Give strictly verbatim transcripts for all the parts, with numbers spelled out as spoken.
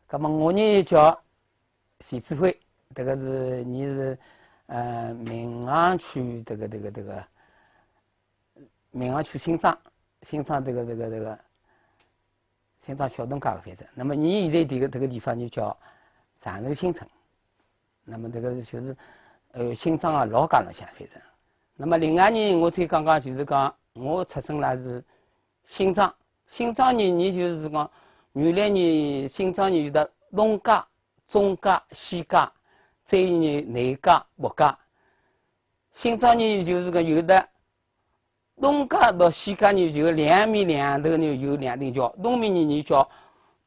葛末我呢叫徐志辉，迭个是，伲是，呃，闵行区迭个，迭个，迭个，闵行区新庄，新庄迭个，迭个，迭个，新庄小东街个反正。葛末伲现在迭个，迭个地方呢叫长寿新村。 葛末迭个就是，呃，新庄个老街浪向反正。葛末另外呢，我再讲讲，就是讲我出生了是新庄。新庄呢，伲就是讲，原来呢，新庄呢有得东街、中街、西街，再有呢南街、北街。新庄呢，就是讲有得 东街到西街呢，就两面两头呢有两条桥，东面呢叫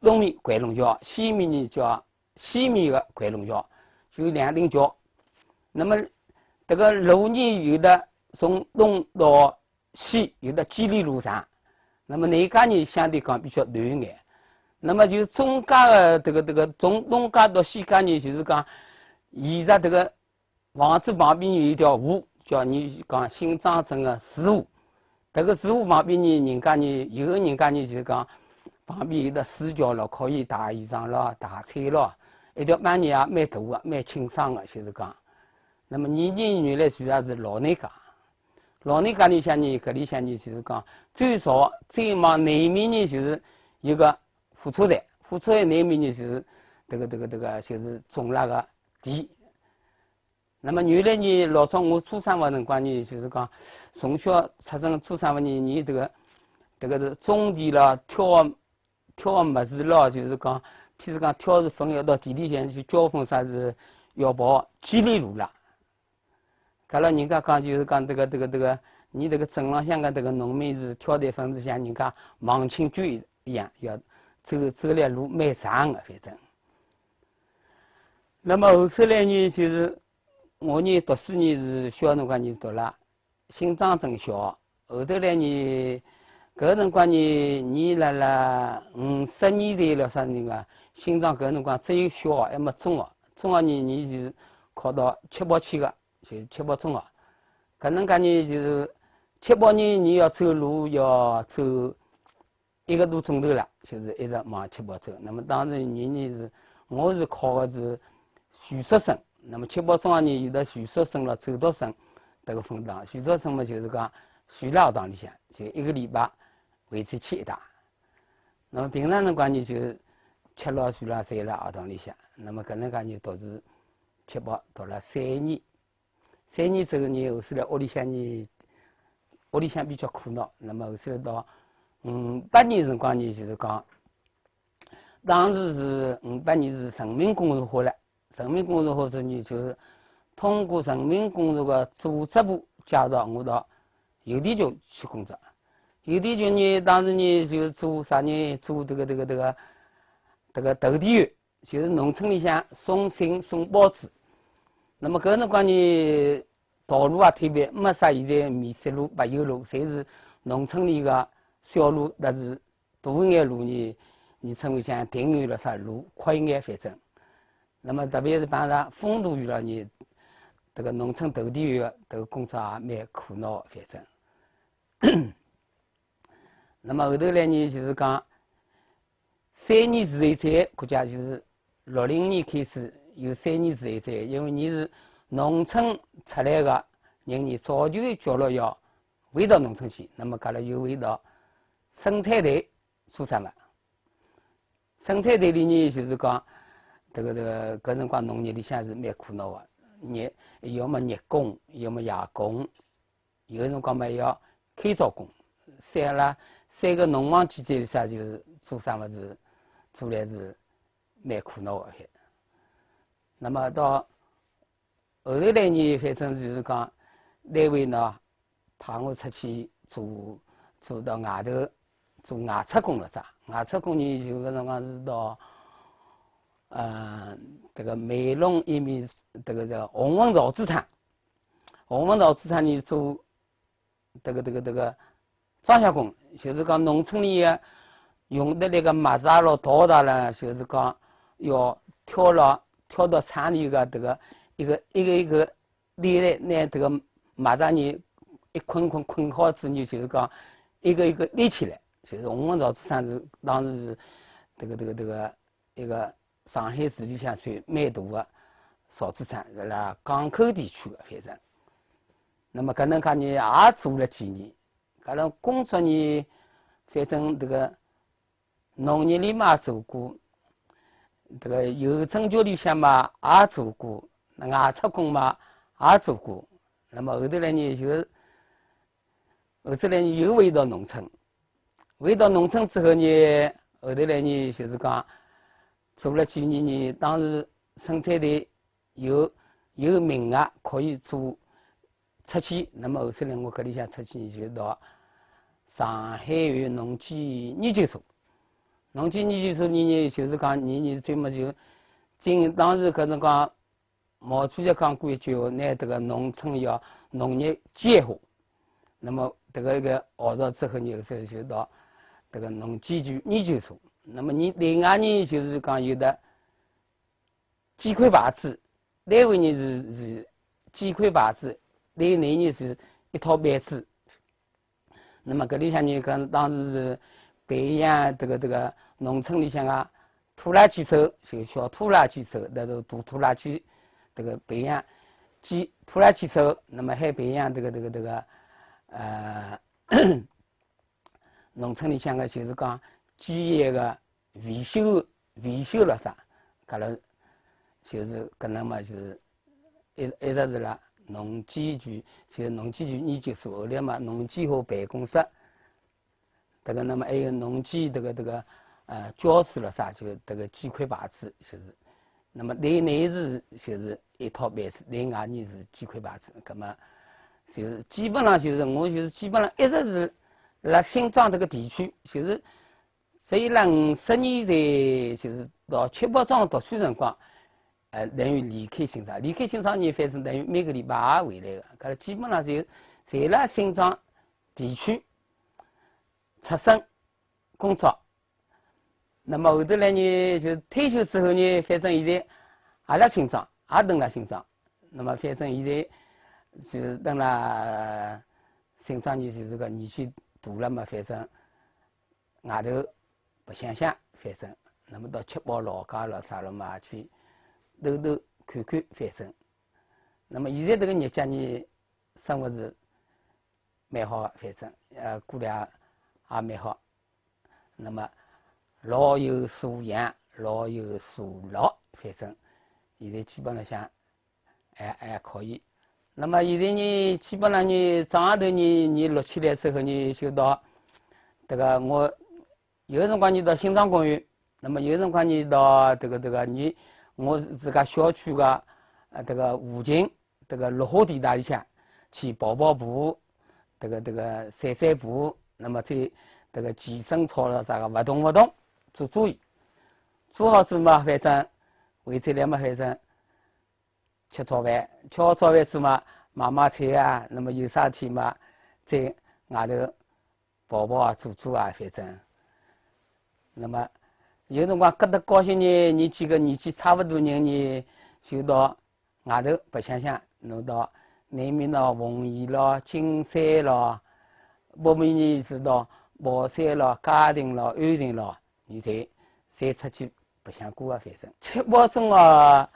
东面观龙桥，西面呢叫西面个观龙桥，就两条桥。葛末迭个路呢，有得从东到西，有得几里路长。葛末南街呢，相对讲比较短眼。葛末就中街个迭个，迭个从东街到西街呢，就是讲，沿着迭个 房子旁边有一条河，叫伲讲新庄镇个市河。迭个市河旁边呢，人家呢，有个人家呢，就是讲旁边有得水桥咯，可以汏衣裳咯，汏菜咯。一条板呢也蛮大个，蛮清爽个，就是讲。葛末伲呢，原来住个是老南街。老南街里向呢，搿里向呢，就是讲最早再往南面呢，就是一个火车站，火车站南面呢，就是迭个，迭个，迭个，就是种辣个地。 葛末原来呢，老早我初三个辰光呢，就是讲从小出生初三个呢，伲迭个，迭个是种地咯，挑，挑物事咯，就是讲，譬如讲挑是粉，要到地里向去浇粉啥是要跑几里路啦。搿老人家讲，就是讲迭个，迭个，迭个，伲迭个镇浪向个迭个农民是挑担粉是像人家望清远一样，要走，走来路蛮长个，反正。葛末后首来呢，就是 我呢，读书呢是小辰光呢读了新庄镇小学，后头来呢，搿辰光呢，伲辣辣五十年代了啥人啊，新庄搿辰光只有小学，还没中学。中学呢，伲是考到七八去个，就是七八中学。搿能介呢，就是七八年，伲要走路要走 一个多钟头了，就是一直往七八走。葛末当时伲呢是，我是考个是住宿生，葛末七八中学呢有得住宿生了，走读生，迭个分档。住宿生嘛，就是讲住辣学堂里向，就一个礼拜回去去一趟。葛末平常辰光呢，就吃了住了睡了学堂里向。葛末搿能介呢，读书七八读了三年。 三年之后呢，后首来屋里向呢，屋里向比较苦恼。葛末后首来到五八年辰光呢，就是讲，当时是五八年是人民公社化了。人民公社化之后呢，就是通过人民公社个组织部介绍我到邮电局去工作。邮电局呢，当时呢就做啥呢？做迭个，迭个，迭个，迭个投递员。 就是农村里向送信送报纸。葛末搿辰光呢，道路也特别，没啥现在泥石路、柏油路，侪是农村里个小路，但是大一眼路呢，伲称为像田园了啥路，宽一眼反正。葛末特别是碰着风大雨了呢，迭个农村投递员个迭个工作也蛮苦恼个，反正。 葛末后头来呢，就是讲，三年自由职业，国家就是六零年开始有三年自由职业，因为伲是农村出来个人呢，早就觉着要回到农村去，葛末讲了又回到生产队做生活。生产队里呢，就是讲，迭个，迭个，搿辰光农业里向是蛮苦恼个，日，要么日工，要么夜工。 有辰光嘛要开早工，三啦，三个农忙季节里向就是做生活是，做来是蛮苦恼个。葛末到后头来呢，反正就是讲，单位呢，派我出去做，做到外头，做外出工了啥。外出工呢，就搿辰光是到，呃，迭个美浓一面，迭个叫鸿文造纸厂。 鸿文造纸厂里做迭个，迭个，迭个装卸工，就是讲农村里个用得来个麦子咯、稻稻啦，就是讲要挑了，挑到厂里个迭个一个，一个，一个担来，拿迭个麦子呢一捆捆捆好之后，就是讲一个一个提起来，就是鸿文造纸厂是当时是迭个，迭个，迭个一个上海市里向算蛮大个造纸厂，辣港口地区个，反正。那么搿能介呢，也做了几年。搿能工作呢，反正迭个农业里嘛也做过，迭个邮政局里向嘛也做过，外出工嘛也做过。那么后头来呢，就后头来呢又回到农村。回到农村之后呢，后头来呢，就是讲做了几年呢，当时生产队有，有名额可以做出去，那么后头来我搿里向出去呢，就到上海有农机研究所。农机研究所呢，就是讲呢，呢专门就进，当时搿辰光 毛主席讲过一句闲话，拿迭个农村要农业机械化。那么迭个一个学着之后呢，就，就到迭个农机具研究所。那么呢，另外呢，就是讲有的机械排纸，单位呢是，是机械排纸，单位呢是一套班子。 那么搿里向呢，讲当时是培养迭个，迭个农村里向啊，拖拉机手，就小拖拉机手，那种大拖拉机，迭个培养机，拖拉机手，那么还培养迭个，迭个，迭个，呃，农村里向个就是讲机械个 维修，维修了啥，搿了就是搿能嘛，就是一，一直是辣农机具，就是农机具研究所，后来嘛，农机械办公室，迭个那么还有农机迭个，迭个，呃，教室了啥，就迭个机械排纸，就是，那么内，内是就是一套班子，另外呢是机械排纸，搿么就是基本上就是我就是基本上一直是辣新庄迭个地区，就是 所以辣五十年代，就是到七八庄读书辰光，呃，等于离开新庄。离开新庄呢，反正等于每个礼拜也回来个。搿基本上就侪辣新庄地区出生、工作。那么后头来呢，就退休之后呢，反正现在也辣新庄，也蹲辣新庄。那么反正现在是蹲辣新庄呢，就是个年纪大了嘛，反正 外头白相相，反正，那么到七宝老街了啥了嘛，去兜兜看看，反正。那么现在迭个日脚呢，生活是蛮好个，反正，呃，过得也，也蛮好。那么老有所养，老有所乐，反正，现在基本浪向 还，还可以。那么现在呢，基本上呢，庄头呢，呢落起来之后呢，就到迭个我有辰光呢到新庄公园，那么有辰光呢到迭个，迭个呢，我自家小区个，呃，迭个附近，迭个绿化地带里向去跑跑步，迭个，迭个散散步，那么去迭个健身操了啥个活动活动，做做伊。做好之嘛，反正回转来嘛，反正 吃早饭，吃好早饭之嘛，买买菜啊，那么有啥事体嘛，再外头跑跑啊，做做啊，反正。那么有辰光觉得高兴呢，伲几个年纪差勿多人呢，就到外头白相相，侬到南面咯、奉贤咯、金山咯，北面呢是到宝山咯、嘉定咯、安定咯， 伲侪，侪出去白相过啊，反正。七宝中学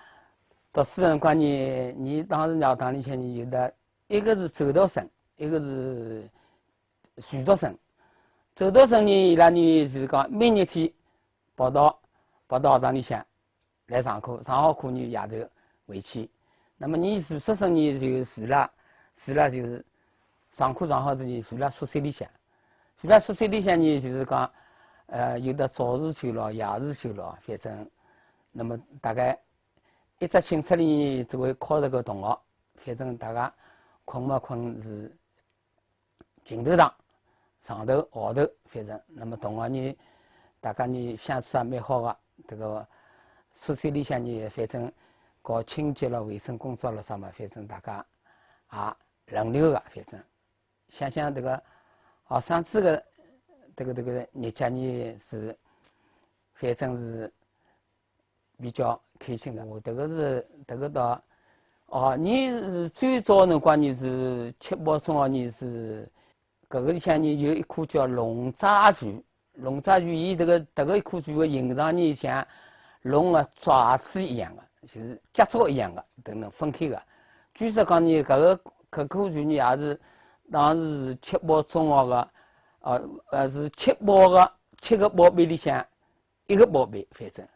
读书辰光呢，伲当时学堂里向呢，有得一个是走读生，一个是住读生。走读生呢，伊拉呢是讲每日天跑到，跑到学堂里向来上课，上好课呢夜头回去。那么伲住宿生呢，就住辣，住辣就是上课上好之后，住辣宿舍里向。 住辣宿舍里向呢，就是讲，呃，有得早自修咯、夜自修咯，反正，那么大概一只寝室里呢，只会靠着个同学，反正大家困嘛困是情头上，上头下头，反正，那么同学呢，大家呢相处也蛮好个，迭个宿舍里向呢，反正搞清洁咯、卫生工作咯啥嘛，反正大家也轮流个，反正。 想想迭个学生子个迭个，迭个日脚呢是，反正是比较开心个。我迭个是，迭个到，哦，伲是最早辰光呢是七宝中学呢是，搿个里向呢有一棵叫龙爪树，龙爪树伊迭个，迭个一棵树个形状呢像龙个爪子一样个，就是脚爪一样个，等等分开个。据说讲呢，搿个搿棵树呢也是当时是七宝中学个，呃呃，是七宝个七个宝贝里向一个宝贝，反正。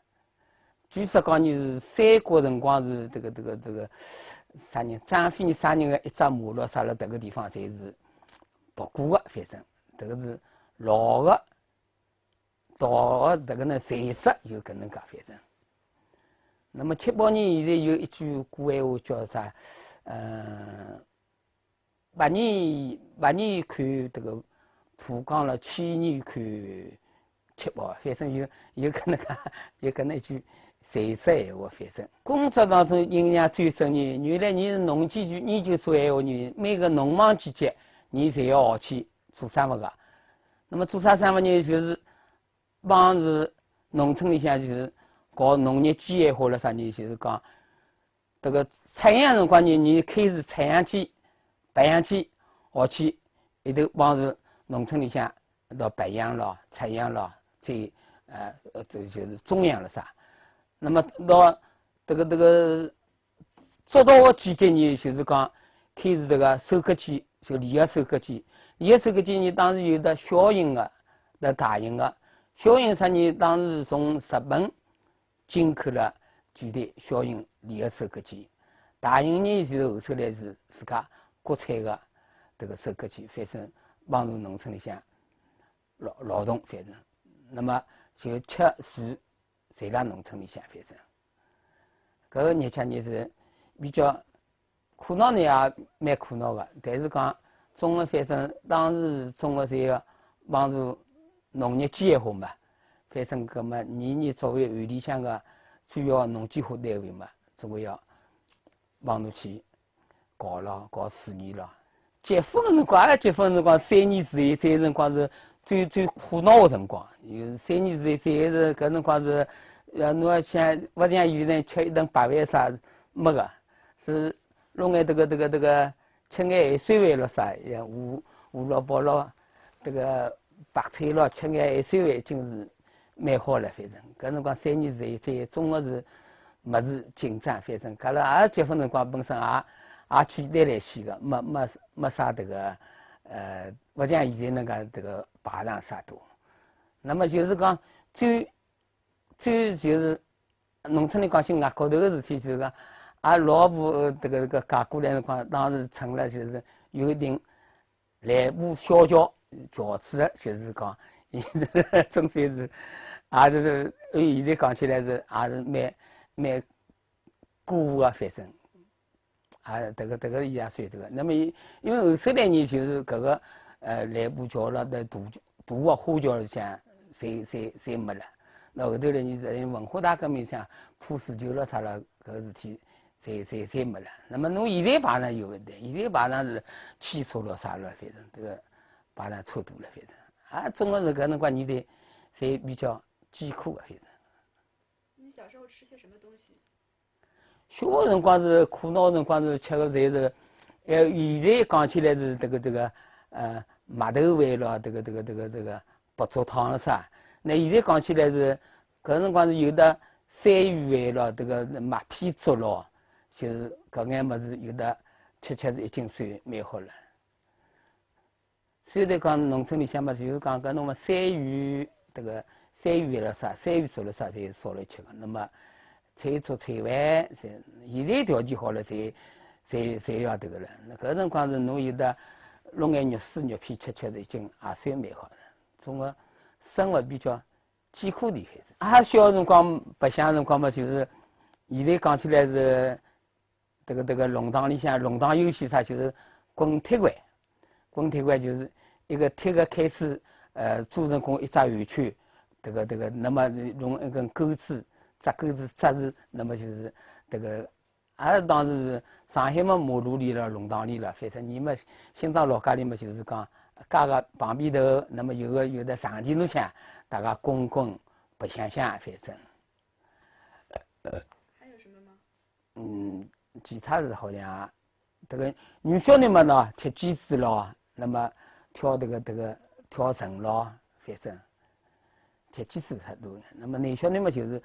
据说讲呢是三国辰光是这个这个这个啥人，张飞呢啥人个一只马咯啥了，迭个地方侪是跑过个，反正迭个是老个 到搿个呢，侪是有搿能介反正。那么七宝呢，现在有一句古闲话叫啥？呃，白日白日看迭个浦江了，千日看七宝，反正有有搿能介有搿能一句传说闲话，反正。工作当中印象最深呢，原来伲是农机具研究所闲话呢，每个农忙季节，伲侪要下去 做生活个。那么做啥生活呢？就是帮助农村里向就是搞农业机械化了啥呢？就是讲，迭个插秧辰光呢，伲开始插秧机、培秧机，下去一头帮助农村里向到培秧咯、插秧咯，再呃，呃，这就是种秧了啥。那么到迭个迭个 捉到个季节呢，就是讲开始迭个收割机，就离合收割机。离合收割机呢，当时有得小型个、搭大型个。小型啥呢，当时从日本进口了几台小型离合收割机。大型呢，就是后首来是自家国产个迭个收割机，反正帮助农村里向 劳劳动，反正。那么就吃住侪辣农村里向，反正。搿个日脚呢是比较苦恼呢，也蛮苦恼个，但是讲种个，反正当时种个侪要帮助农业机械化嘛，反正搿么伲呢作为县里向个主要农机化单位嘛，总归要帮助去 搞咯，搞事业咯。结婚辰光，哎，结婚辰光三年之前，搿辰光是最最苦恼个辰光。有三年之前，搿是搿辰光是，呃，侬要想，勿像现在吃一顿白饭啥没个，是弄眼迭个迭个迭个，吃眼咸水饭咯啥，也胡胡萝卜咯，迭个白菜咯，吃眼咸水饭已经是 蛮好了，反正搿辰光三年之前，再种个是物事紧张，反正搿了也结婚辰光本身也也简单来些个，没没没啥迭个，呃，勿像现在能介迭个排场啥多。那么就是讲最最就是农村里讲起额角头个事体，就是讲阿拉老婆迭个迭个嫁过来辰光，当时成了就是有一定 来部小轿，轿子，就是讲，总算是，也就是，现在讲起来是，也是蛮蛮古个，反正，啊，迭个迭个也算迭个。那么因为后首来呢，就是搿个，呃，来部轿了，大大个花轿里向，侪侪侪没了。那后头来呢，在文化大革命像破四旧了啥了，搿个事体，侪侪侪没了。那么侬现在排场有问题，现在排场是汽车了啥了，反正迭个 排场车多了，反正。啊，总归是搿辰光年代侪比较艰苦个，反正。你小时候吃些什么东西？小个辰光是苦恼个辰光是吃个侪是，呃，现在讲起来是迭个迭个，呃，麦头饭咯，迭个迭个迭个迭个白粥汤了啥。那现在讲起来是，搿辰光是有得山芋饭咯，迭个麦片粥咯，就是搿眼物事有得吃吃是已经算蛮好了。 虽然讲农村里向嘛，就是讲搿侬么山芋，迭个山芋了啥，山芋熟了啥，侪烧来吃个。那么菜粥菜饭，侪现在条件好了，侪侪侪要迭个了。那搿辰光是侬有得弄眼肉丝肉片吃吃，已经也算蛮好了。总归生活比较艰苦点，反正。啊，小辰光白相辰光嘛，就是现在讲起来是 迭个迭个弄堂里向，弄堂游戏啥，就是滚铁环。滚铁环就是一个铁个开始，呃，做成功一只圆圈，迭个迭个，那么是用一根钩子，扎钩子扎住，那么就是迭个，啊，当时是上海嘛，马路里了，弄堂里了，反正伲么新庄老家里嘛，就是讲街个旁边头，那么有个有的场地里向，大家滚滚白相相，反正。还有什么吗？ 嗯，其他是好像，迭个女小囡嘛喏，踢毽子咯，那么跳迭个迭个跳绳咯，反正踢毽子差勿多。那么男小囡嘛，就是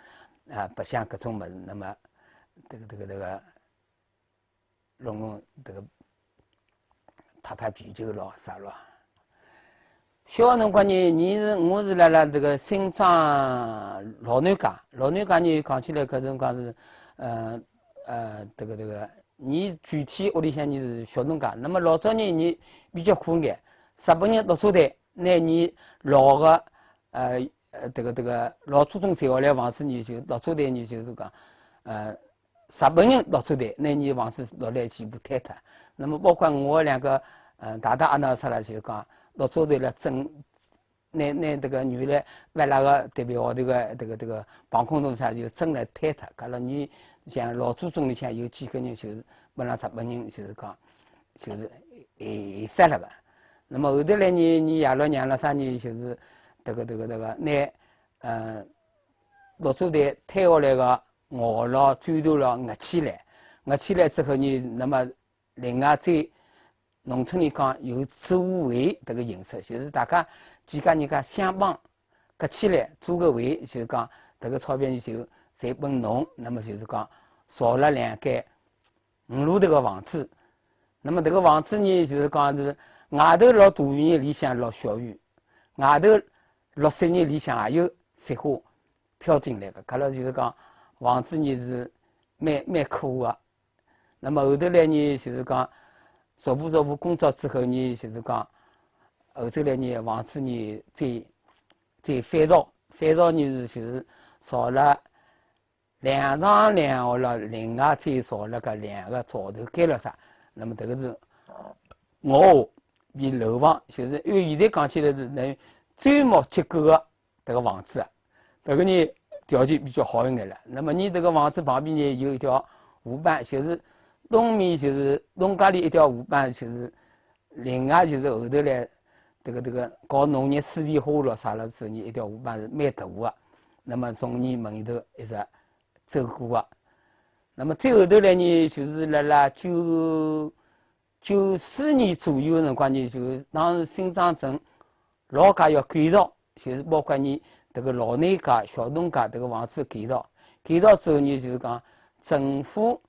啊，白相搿种物事，那么这个这个这个，弄弄这个拍拍皮球咯啥咯。小辰光呢，伲是我是辣辣这个新庄老南街，老南街呢讲起来搿辰光是，呃呃，这个这个，伲具体屋里向呢是小东街。那么老早呢，伲比较苦眼，日本人落车队，拿伲老个，呃呃，这个这个老祖宗留下来房子呢，就落车队呢，就是讲，呃，日本人落车队，拿伲房子落来全部坍脱。那么包括我两个，呃，大大阿孬啥了，就是讲落车队了整，拿拿这个原来勿辣个特别号头个这个这个防空洞啥就整了坍脱。搿了伲像老祖宗里向有几个人就是本来日本人就是讲，就是遗遗失了个。那么后头来呢，伲爷了娘了啥呢，就是这个这个这个拿，呃，落车队坍下来个瓦咯、砖头咯合起来，合起来之后呢，那么另外再，农村里讲有租回这个形式，就是大家几家人家相帮合起来租个回，就是讲这个钞票呢就侪拨侬，那么就是讲造了两间五路头个房子。那么这个房子呢，就是讲是外头落大雨呢，里向落小雨，外头落雪呢，里向也有雪花飘进来个。搿了就是讲房子呢是蛮蛮苦个。那么后头来呢，就是讲逐步逐步工作之后呢，就是讲后头来呢，房子呢再再翻造，翻造呢是就是造了两上两下了，另外再造了个两个灶头间了啥。那么这个是我比楼房，就是因为现在讲起来是等于砖木结构个这个房子啊，这个呢条件比较好一眼了。那么伲这个房子旁边呢有一条河浜，就是东面就是东家里一条河浜，就是另外就是后头来这个这个搞农业水利化了啥了之后呢，一条河浜是蛮大个。那么从伲门头一直走过个。那么再后头来呢，就是辣辣九九四年左右个辰光呢，就是当时新庄镇老街要改造，就是包括伲这个老南街、小东街这个房子改造。改造之后呢，就是讲政府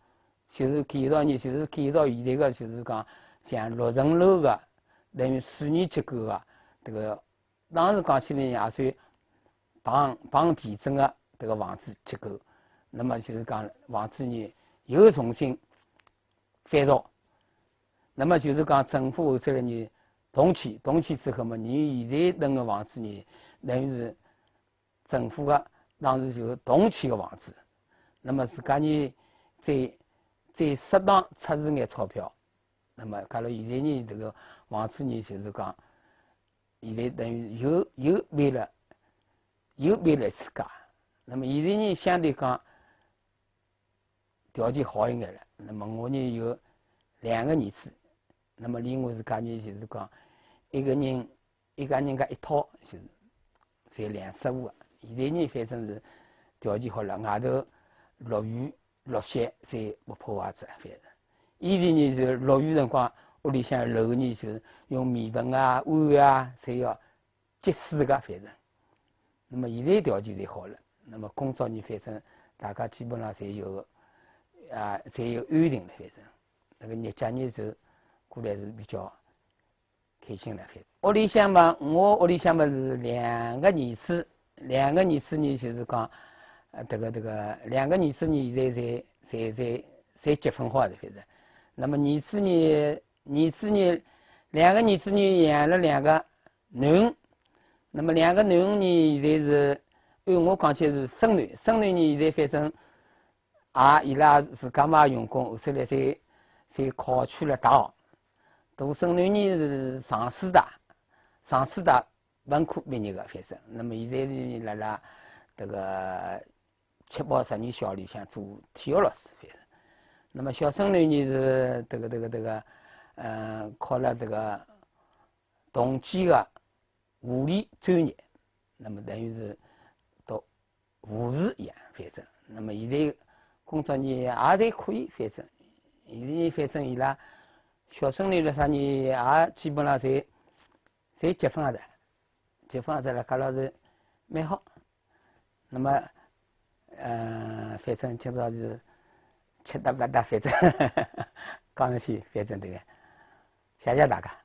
就是改造呢，就是改造现在个就是讲像六层楼个，等于水泥结构个这个，当时讲起来也算防防地震个这个房子结构。那么就是讲房子呢又重新翻造。那么就是讲政府后头来呢动迁，动迁之后嘛，伲现在蹲个房子呢，等于是政府个当时就是动迁个房子。那么自家呢再再适当出仔眼钞票，那么搿了现在呢这个房子呢就是讲现在等于又又变了又变了自家。那么现在呢相对讲条件好一眼了。那么我呢有两个儿子，那么另外自家呢就是讲一个人一家人家一套，就是侪两室户个。现在呢反正是条件好了，外头落雨落雪侪勿破坏仔，反正。以前呢是落雨辰光，屋里向楼呢就是用面粉啊、碗啊，侪要积水个，反正。那么现在条件侪好了，那么工作呢，反正大家基本上侪有，啊，侪有安定了，反正。那个日脚呢是过来是比较开心了，反正。屋里向嘛，我屋里向嘛是两个儿子，两个儿子呢就是讲，呃，这个这个两个儿子呢现在侪侪侪侪结婚好了，反正。那么儿子呢，儿子呢，两个儿子呢养了两个囡。那么两个囡呢现在是，按我讲起来是孙囡，孙囡呢现在反正 啊，伊拉自家嘛用功，后头来侪侪考取了大学。大孙囡呢是上师大，上师大文科毕业个，反正。那么现在呢辣辣这个七宝实验学校里向做体育老师，反正。那么小孙囡呢是这个这个这个，呃，考了这个同济个护理专业，那么等于是读 护士一样，反正。那么现在工作呢也侪可以，反正。现在反正伊拉小孙囡了啥呢，也基本上侪侪结婚了，结婚了，搿老是蛮好。那么呃，反正今朝是吃得勿得，反正讲上去，反正迭个，谢谢大家。